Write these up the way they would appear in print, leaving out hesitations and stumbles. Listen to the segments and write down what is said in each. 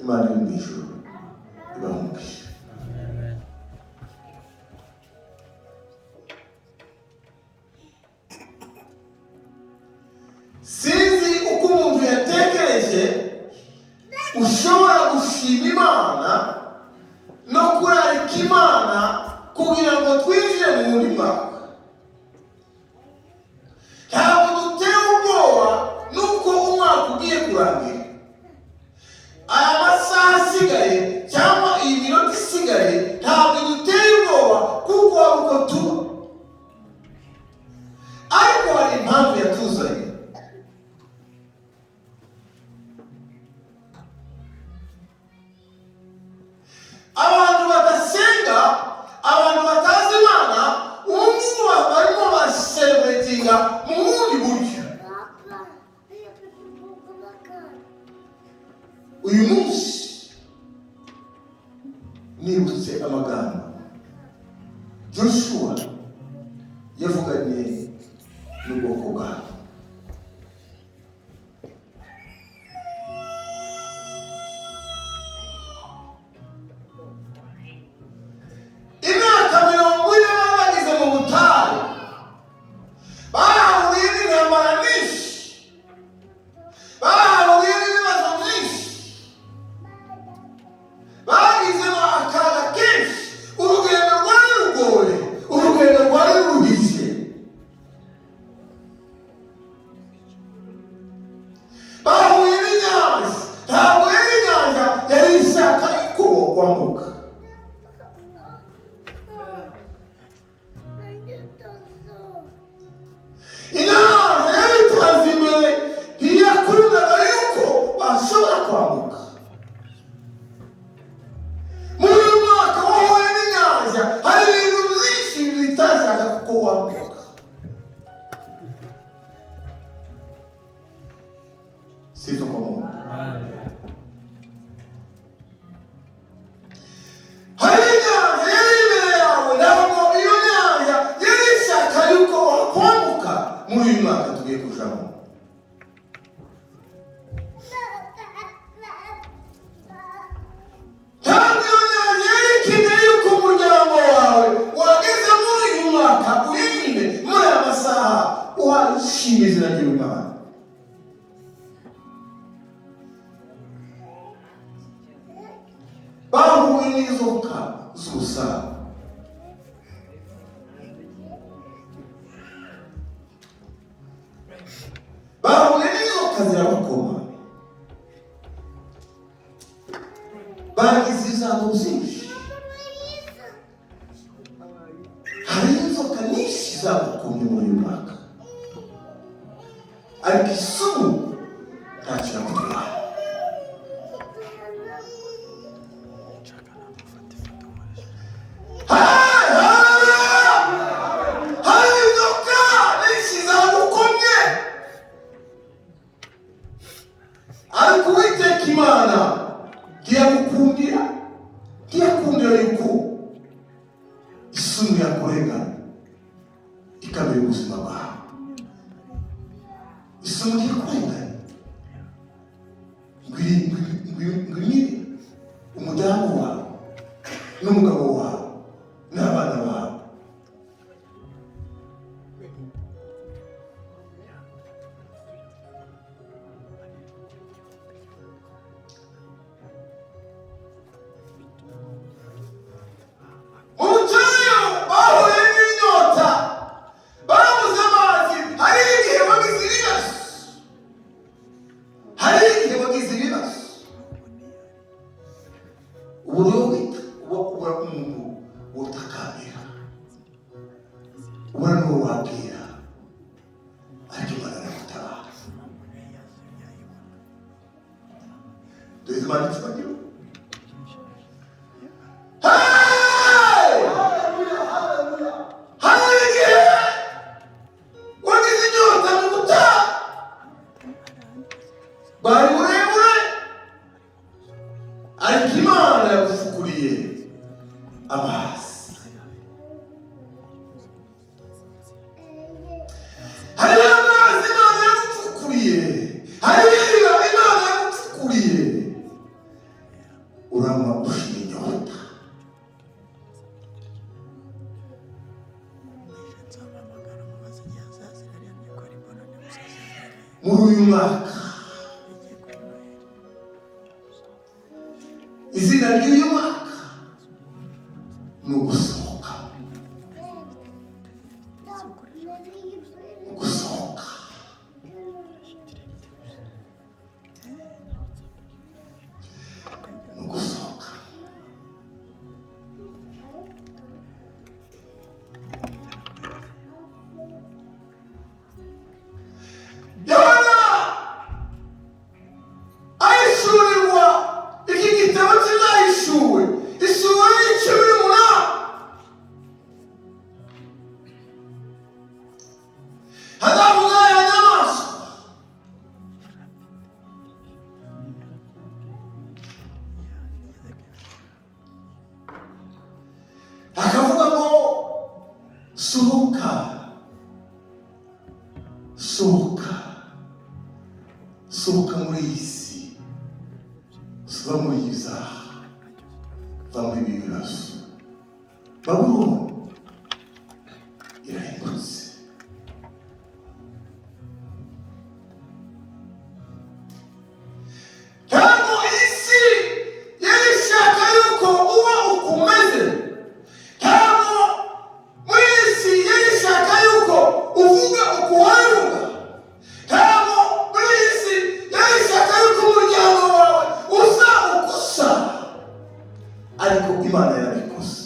Imana iri mu ijuru ibahe umugisha. Amen. Sinzi uko umuntu yatekereje ushobora gushima Imana no kurarika Imana kugira ngo twinjire mu wundi mwaka. Ntabwo dutewe ubwoba n'uko umwaka ugiye kurangira. Aya masaha asigaye cyangwa iyi minota isigaye ntabwo duteye ubwoba, kuko hari uko tuba, ariko hari impamvu yatuzanye. Abantu badasenga, abantu batazi Imana, ubu ngubu barimo bacelebratinga mu bundi buryo. Uyu munsi nibutse amagambo Joshua yavuganye n'ubwoko bwawe. Imyaka 40 bari bageze mu butayu, bahahuriye n'intambara nyinshi, bahahuriye n'ibibazo byinshi, bagizemo akaga kenshi. Urugendo rwari rugoye, urugendo rwari ruruhije. Bahuye n'inyanja. Ntabwo yari inyanja yari ishaka yuko kwambuka. Inyanja yari itazi imbere, ntiyakundaga yuko bashobora kwambuka. Muri uyu mwaka wahuye n'inyanja. Hari ibintu byinshi bitashaka kuko wambuka. Sifa kwa Mungu. Hari inyanja yari imbere yawe. Ntabwo iyo nyanja yari ishaka yuko wakwambuka muri uyu mwaka tugiye kujamo. Ntabwo iyo nyanja yari ikeneye yuko umuryango wawe wageze muri uyu mwaka uririmbe muri aya masaha uhashima izina ry'Imana. Bahuye n'inzoka z'ubusabe. Bahuye n'inzoka zirabakoma, bagize ibyago byinshi. Hari inzoka nyinshi zagukomye muri uyu mwaka, ariko isumu ntacyo yakugeraho. Nshaka nagufata ifoto nkoresha. Hari inzoka nyinshi zagukomye, ariko Uwiteka Imana ntiyagukundira, ntiyakundira yuko isumu yakurega ikamira ubuzima bwawe. Isumu ntiyakurenganya ngo imire umudamu wawe n'umugabo wawe n'abana bawe. Mu butayu bahuye n'inyota, babuze amazi. Hari igihe wagize ibibazo, hari igihe wagize ibibazo, uburyo uba ubura umuntu wotakambira, ubura n'uwo wabwira, ariko Imana iragutabara. Dore Imana icyubahiro. Hey! Hari igihe wagize inyota mu butayu bwari burebure, ariko Imana yagufukuriye amazi. Hariho amazi Imana yagupfukuriye, hari iriba Imana yagupfukuriye. Uranywa ushira inyota. Nzamuhamagara mubaze igihe azazira, aryamye ko ari mbona nimusaza. Muri uyu mwaka, Igiye kuri Noheli. Izina ry'uyu mwaka ni ugusohoka, ugusohoka. Ni ugusohoka. Yohana ahishurirwa iki gitabo kizahishuwe, isura ya 18, hazavuga ya nyamaswa. Akavuga ngo: "Sohoka, sohoka, sohoka muri iyi si, va muri iyi byaha, va muri ibi bibazo. Babuloni irahindutse." Ntabwo isi yari ishaka yuko uba uko umeze. Ntabwo muri iyi si yari ishaka yuko uvuga uko wavuga. Ntabwo muri iyi si yari ishaka yuko umuryango wawe usa uko usa, ariko Imana yarabikoze.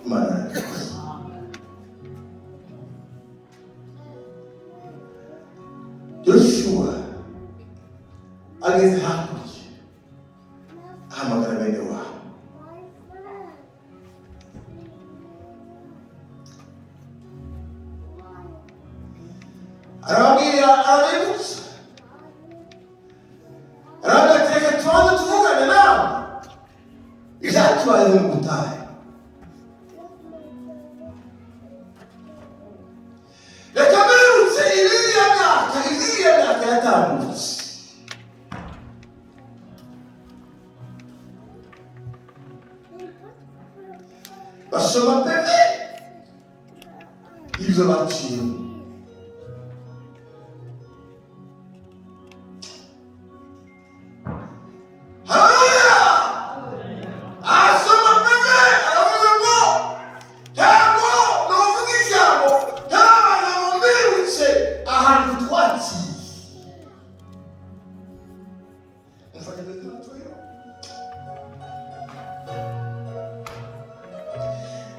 Imana yarabikoze. Yoshua ageze hakurya, ahamagara bene wabo, arababwira, arabibutsa, arababwira ati: "Reka tubanze tuvugane nawe ibyatubayeho mu butayu. Reka mbibutse iriya myaka, iriya myaka yatambutse." Basoma PV ibyo baciyemo. Haleluya! Asoma PV, aravuga ngo: "Ntabwo nuvuga ijambo ntabanza ngo mbibutse ahantu twaciye." Mufate gatoya.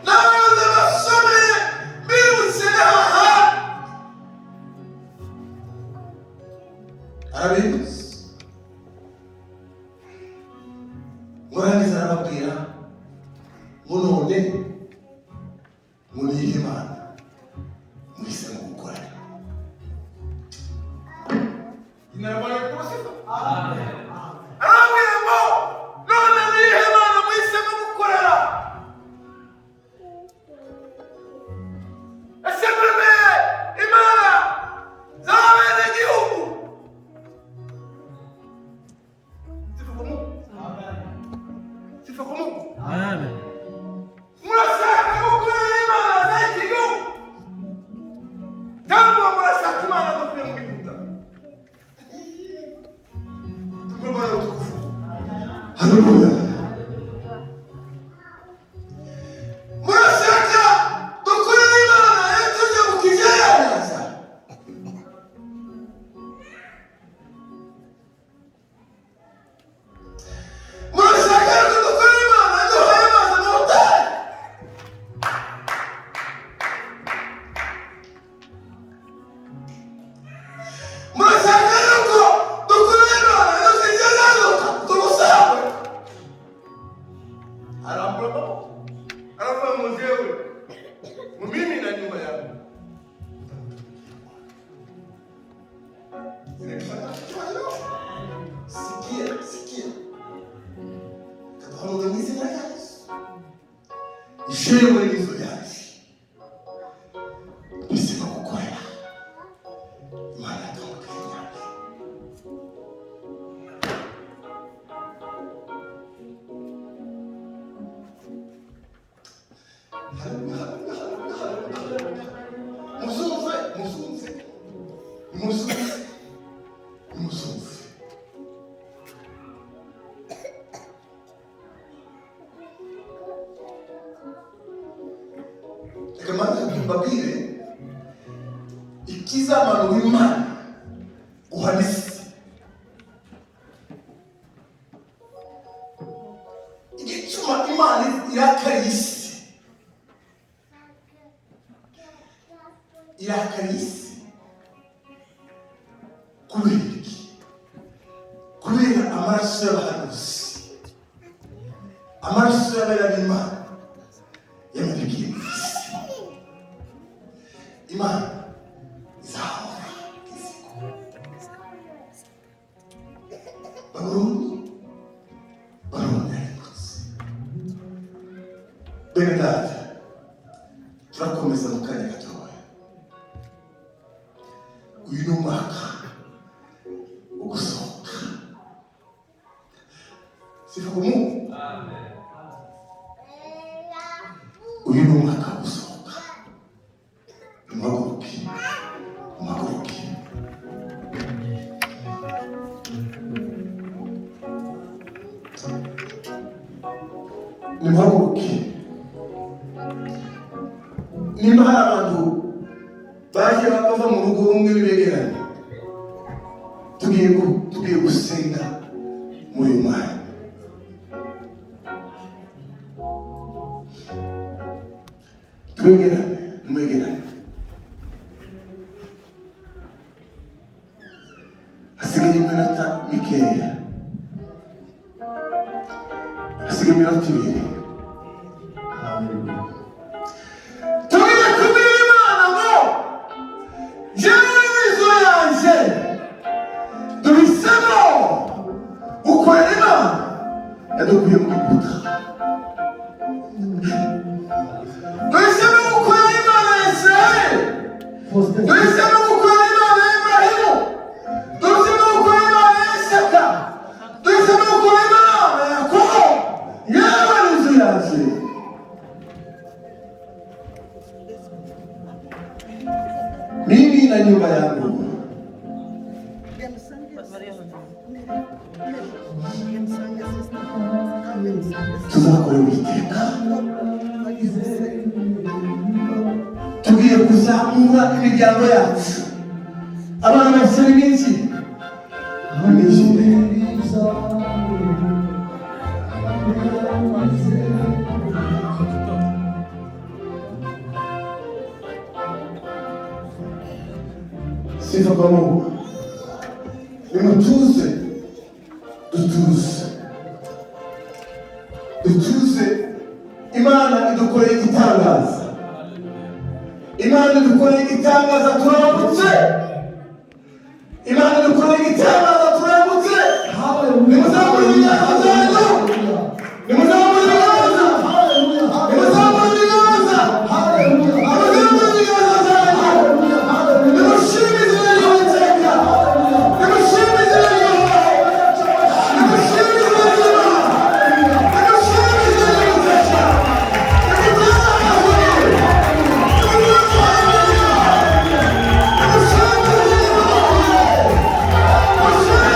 Nabanza basomere, mbibutse n'aha. Arabibutse, murangiza arababwira ngo: "None muri Imana muhisemo gukorera?" Arababwira ngo: "None niyihe Imana muhisemo gukorera? Ese mwemeye imana z'abenegihugu?" Sifa kwa Mungu. Sifa kwa Mungu. Amen. Murashaka gukorera imana z'iki gihugu, cyangwa murashaka imana zo kuya mu Egiputa? Tukurwanya utukufu. Haleluya! Murashaka dukorera imana yatuje mu kigereranya? Murashaka yuko dukorera imana yaduhaye amazi mu butayu? Murashaka yuko dukorera imana yadukigereranya tumusabe? Arambura amaboko, aravuga ngo: "Njyewe, mu mimi na nyumba yangu." Sikia, sikia, kaduhanuza mu izina rya Yesu. Jewe n'inzu yanjye bisaba gukorera Imana yatwambukanye inyanja. Haleluya, haleluya, haleluya, haleluya, haleluya! Muzumve, muzumve, muzumve, muzumve. Reka maze mbabwire ikizamanura Imana guhana isi. Igituma Imana irakariye isi, irakariye isi kubera iki? Kubera amaraso y'abahanuzi, amaraso y'abera b'Imana yamenekiye mu isi. Imana izahora iziko Babuloni. Babuloni yarimbutse. Bene data, turakomeza mu kanya gatoya. Uyu ni umwaka wo gusohoka. Sifa ku Mungu. Uyu ni umwaka wo gusohoka. Nimuhaguruke, muhaguruke. Nimuhaguruke. Nimba hari abantu baje bava mu rugo rumwe bibegeranye, tugiye gusenga muri uyu mwanya. Twegerane, mwegerane. Hasigaye iminota mikeya, hasigaye iminota 2. Tugiye kubwira Imana ngo jewe n'inzu yanjye duhisemo gukorera Imana yadukuye mu Egiputa. Duhisemo gukorera Imana ya Isirayeli, duhisemo gukorera Imana ya Iburahimu, duhisemo gukorera Imana ya Isaka, duhisemo gukorera Imana ya Yakobo. Yewe n'inzu yanjye. Mimi na nyumba yangu tuzakora Uwiteka. Tugiye kuzamura imiryango yacu. Abana bahise iminsi nimwinjire. Sifa kwa Mungu. Nimutuze, dutuze, dutuze. Imana idukoreye igitangaza, Imana idukoreye igitangaza, turambutse. Imana idukoreye igitangaza, turambutse. Nimuzamure ibiganza byanyu, nimuzamure ibiganza, nimuzamure ibiganza, nimuzamure ibiganza byanyu. Nimushime izina ry'Uwiteka, nimushime izina ry'Uhoraho, nimushime izina ry'Imana, nimushime izina ry'Uwiteka. Nimutangaze, nimutangaze, nimushime izina ry'Imana, mushime.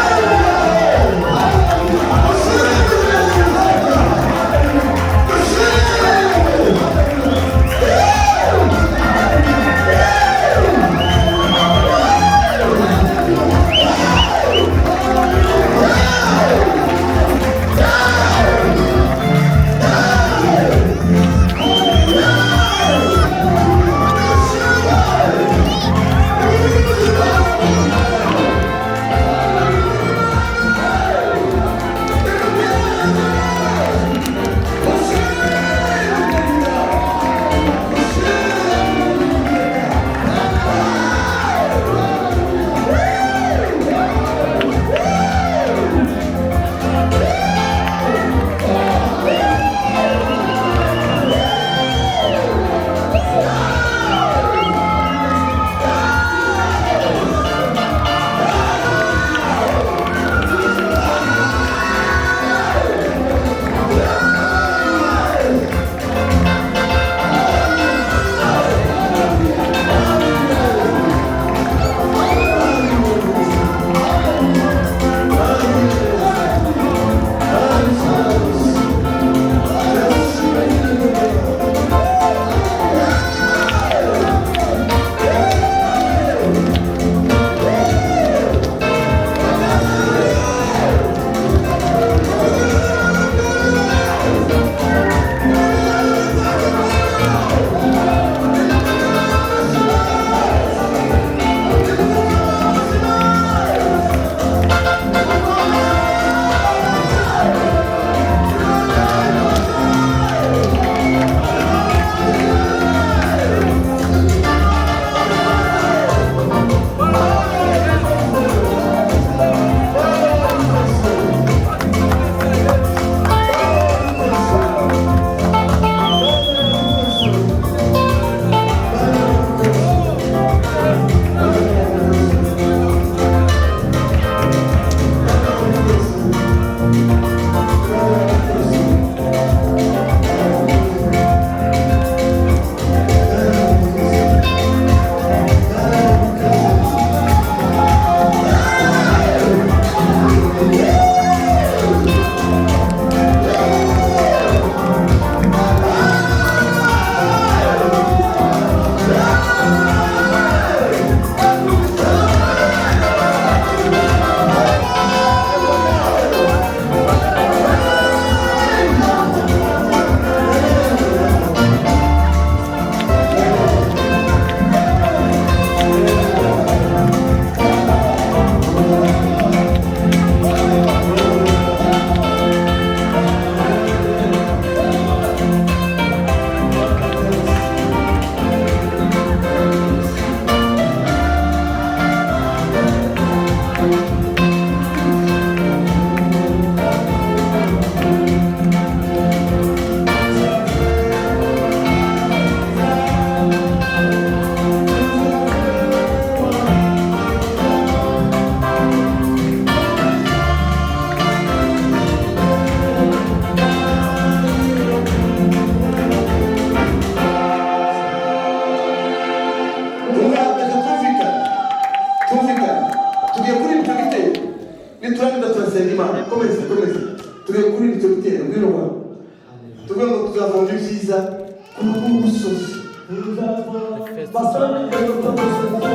Imana. Komeza, komeza. Turi kuri icyo gitero. Ngwino wa tuvuge ngo tuzavoma ibyiza kuri ubu musozi. The first song.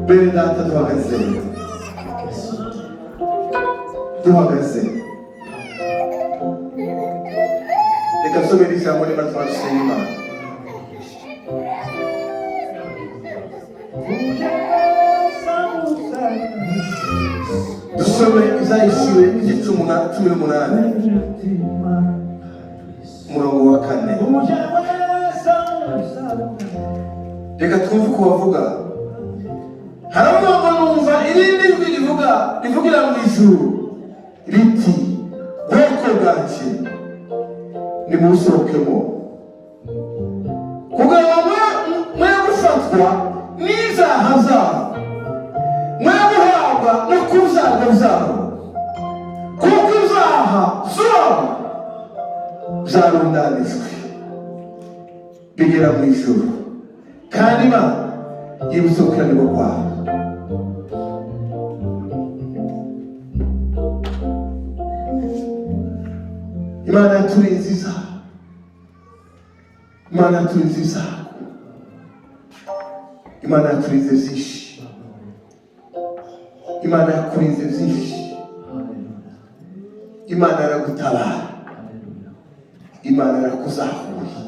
Bene data, duhagaze, duhagaze. Reka nsomere ijambo niba twadusenga Imana. Dusome Ibyahishuriwe igice 18, umurongo wa 4. Reka twumve uko bavuga. Haravuga ngo: "Numva irindi jwi rivuga, rivugira mu ijuru riti: 'Bwoko bwanjye, nimusohokemo, kugira ngo mwe gufatwa n'ibyaha byabo, mwe guhabwa no ku byago byabo, kuko ibyaha byabo byarundanijwe bigera mu ijuru, kandi Imana yibutse gukiranirwa kwabo.'" Imana yaturinze ibyaha, Imana yaturinze ibyago, Imana yaturinze byinshi, Imana yakurinze byinshi, Imana yaragutabara, Imana yarakuzahuye,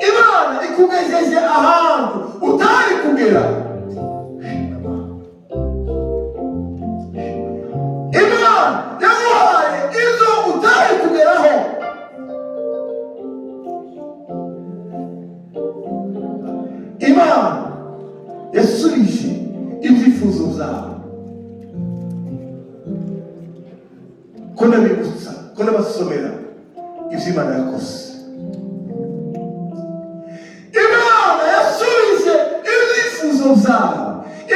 Imana ikugejeje ahantu utari kugera. Imana yaguhaye ibyo utari kugeraho. Imana yasubije ibyifuzo byawe. Ko ndabibutsa, ko ndabasomera ibyo Imana yakoze. Imana yasubije ibyifuzo byawe,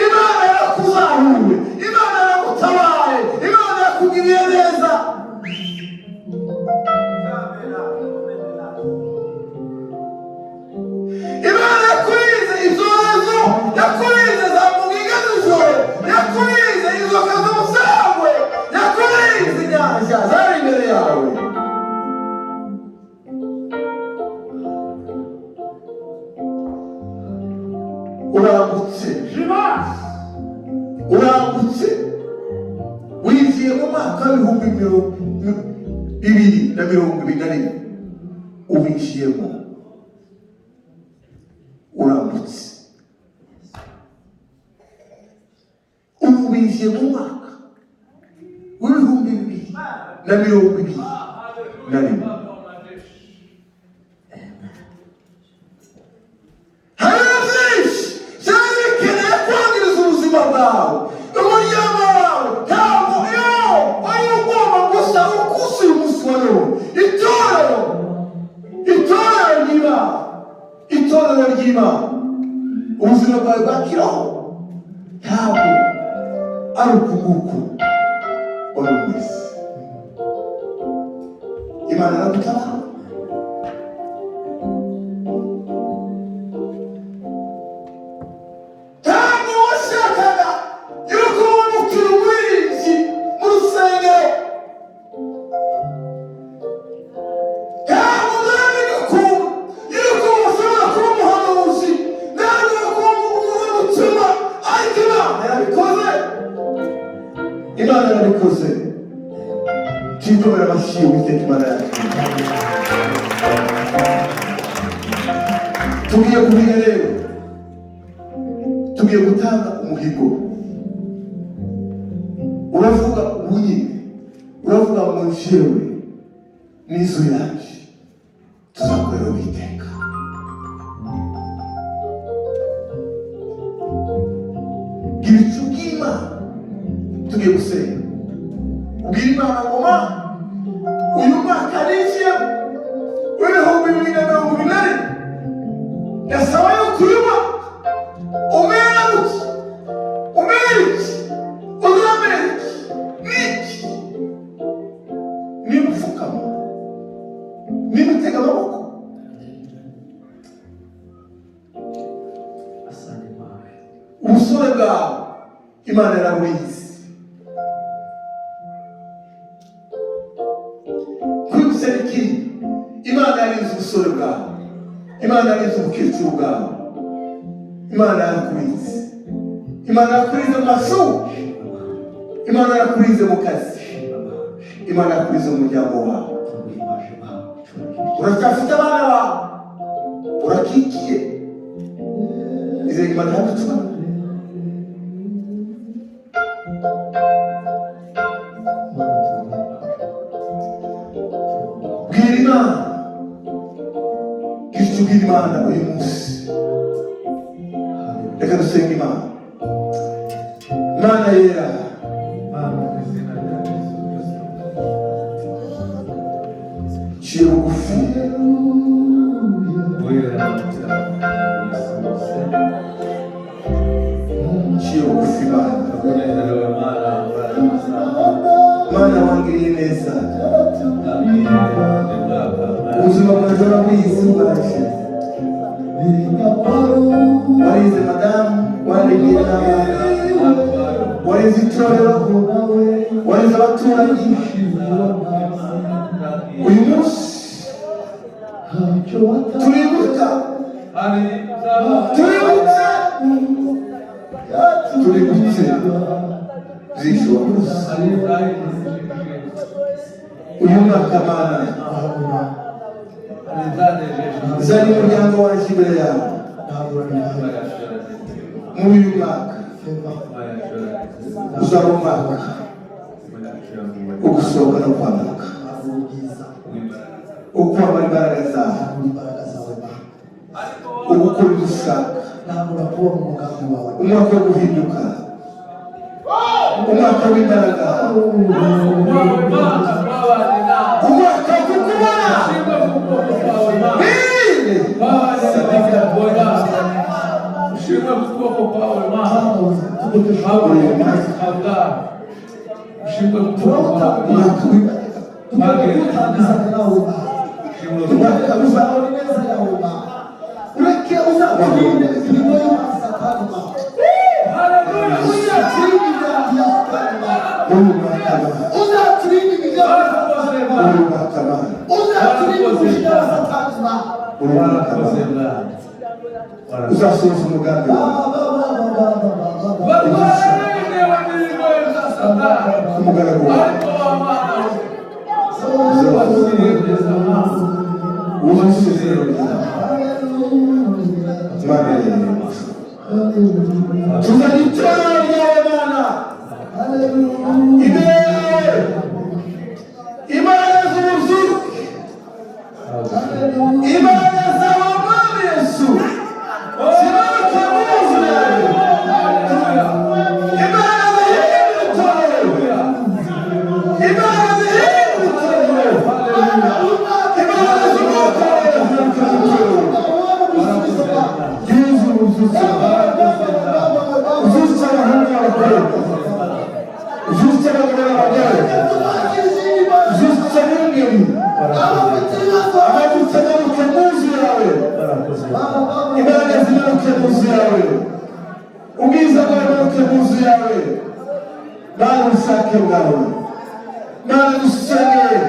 Imana yarakuzahuye, Imana yaragutabaye, Imana yakugiriye neza. Imana yakurinze ibyorezo, yakurinze za mugiga z'ijoro, yakurinze inzoka z'umusangwe, yakurinze inyanja zari imbere yawe. Urambutse, urambutse, winjiye mu mwaka w'2021. Uwinjiyemo urambutse. Ubu winjiye mu mwaka w'2021. Itorero ry'Imana, ubuzima bwawe bwa kiroho ntabwo ari uku nguku wari umeze. Imana iragutabara. Ntabwo washakaga yuko wamukira umuririmbyi mu rusengero. Ntabwo mwami gukunda yuko ushobora kuba umuhanuzi, ntabwo kuba umutima, ariko Imana yarabikoze. Imana yarabikoze. Tuyikomere amashyi Uwiteka Imana yacu. Tugiye kumenya rero, tugiye gutanga umuhigo. Uravuga ubu nyine, uravuga ngo njyewe n'inzu yanjye tuzakorera Uwiteka. Gira icyo ubwira Imana. Tugiye gusenga, ubwira Imana ngo: "Mana, uyu mwaka ninjiyemo w'2024, ndasaba yuko uyu mwaka umera gutya, umera iki, uzamera iki n'iki." Niba upfukama, niba utega amaboko. Asante Imana. Ubusore bwawe Imana yaraburinze. Kwibutsa n'ikindi, Imana yarinze ubusore bwawe, Imana yarinze ubukecuru bwawe, Imana yarakurinze. Imana yarakurinze mu mashuri, Imana yarakurinze mu kazi, Imana yakurinze mu muryango wawe. Turaguhimbaje Imana. Uracyafite abana bawe, urakikiye. Izeye Imana yaducuma. Imana, turaguhimbaje. Bwira Imana, gira icyo ubwira Imana uyu munsi. Reka dusenge Imana. Imana yera. Mana, mu izina rya Yesu Kristo. Ciye bugufi. Wera w'isi wose. Ciye bugufi, Imana. Turakunezerewe Mana muri aya masaha. Mana, wangiriye neza. Utangiye undi mwaka Mana. Ubuzima bwanjye urabizi bwaje. Warize madamu, warengeye n'abana, warize itorero, warize abaturanyi. Uyu munsi turibuka, tuributse, tuributse byinshi wakoze uyu mwaka. Mana, zari umuryango wanjye imbere yawe. Muri uyu mwaka uzaba umwaka wo gusohoka no kwambuka, wo kwambara imbaraga zawe, wo gukora ibyo ushaka, umwaka wo guhinduka, umwaka w'imbaraga, umwaka wo kukubona. Bine. Ushimwe kukuboko kwawe Mana. Ushimwe kukuboko kwawe Mana. Umwaka w'imbaraga, umwaka w'imbaraga. Ureke uzaturinde imirimo ya Satani Mana. Uzaturinde imigambi ya Satani Mana. Uyu mwaka, Mana. Uzaturinde imigambi ya Satani Mana. Uyu mwaka, Mana. Uzaturinde umujinya wa Satani Mana. Uyu mwaka, Mana, uzasohoza umugambi wawe ku mugaragu wawe. Wuzuye isezerano ryawe. Mana yewe, tuzanye itorero ryawe, Mana, imbere yawe. Imbaraga z'ubuzuke, imbaraga zawe, Mwami Yesu, zimanuke mu nzu yawe. Imbaraga zihindura itorero, imbaraga zihindura itorero, imbaraga z'umwuka wawe zimanuke mu itorero. Imbaraga zimanuke mu nzu yawe, ubwiza bwawe bumanuke mu nzu yawe. Mana, ubushake bwawe. Mana, dusengere,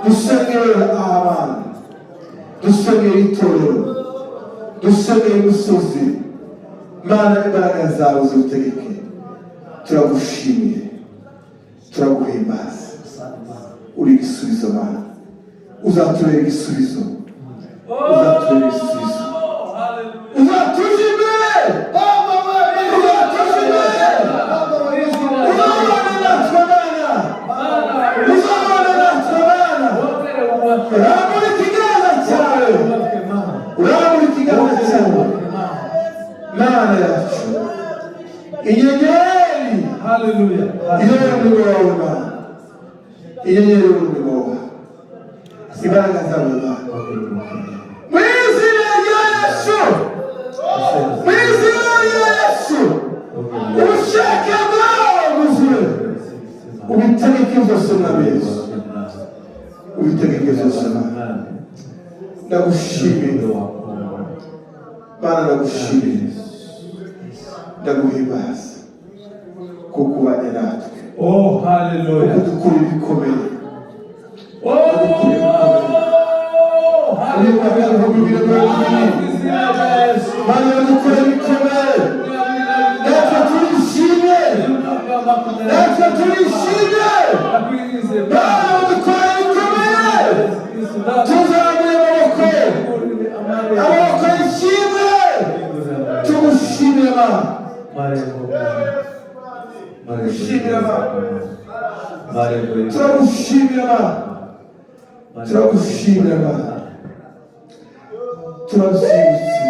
dusengere aha bana, dusengere itorero, dusengere imisozi. Mana, imbaraga zawe ziwutegeke. Turagushimiye, turaguhimbaza, uri igisubizo. Mana, uzatubera igisubizo, uzatubera igisubizo, uzatuje imbere, uzatuje imbere, uzabana natwe. Mana, uzabana natwe. Mana, urambura ikiganza cyawe, urambura ikiganza cyawe. Mana yacu, inyenyeri Hallelujah. iyobora umurimo wawe. Mana, inyenyeri iyobora umurimo wawe, imbaraga zawe. Mana, mu izina rya Yesu, mu izina rya Yesu, ubushake bwawe bwuzuye, ubitegeke byose. Mwami Yesu, ubitegeke byose. Mana, ndagushimiye. Mana, ndagushimiye, ndaguhimbaza kuko ubanye natwe, Oh, hallelujah. kuko dukora ibikomeye. Oh, hallelujah. Mana, dukora ibikomeye, natwe turishimye, natwe turishimye. Mana, dukora ibikomeye, tuzamuye amaboko, amaboko yishimye, tugushimire. Mana, gushimira. Mana, turagushimira. Mana, turagushimira. Mana, turabyibutse,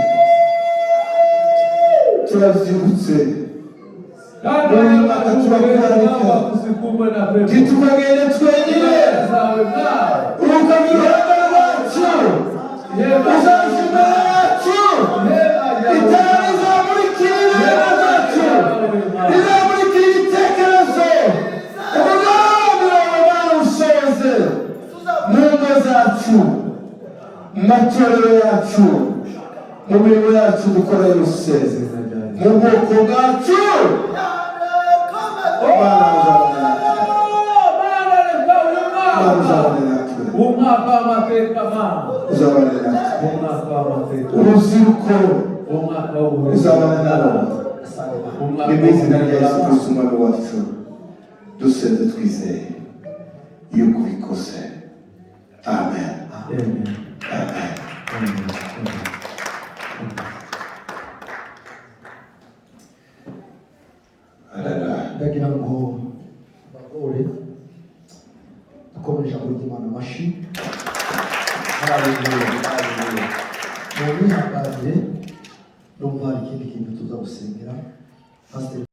turabyibutse. Kandi turakurarika Ntitukagende twenyine, ukaba iruhande rwacu, uzaza imbere yacu, itara rizamurikira ibirenge byacu, rizamurikira ibitekerezo. Umugambi wawe, Mana, usohoze mu ngo zacu, mu matorero yacu, mu mirimo yacu dukora yose, mu bwoko bwacu. Mana, uzabane natwe. Mana, uzabane natwe. Umwaka w'amateka, Mana. Uzabane natwe. Umwaka w'amateka. Urubyiruko, Umwaka w'ubuyobozi. uzabane nabo. Ni mu izina rya Yesu Kristo Umwami wacu dusenze twizeye yuko ubikoze. Amen. Amen. Amen. Amen. Amen. Haleluya. Ndagira ngo bagore dukomere ijambo ry'Imana amashyi. Haleluya, haleluya. Mu mwihanganire, numva hari ikindi kintu tuza gusengera pasiteri.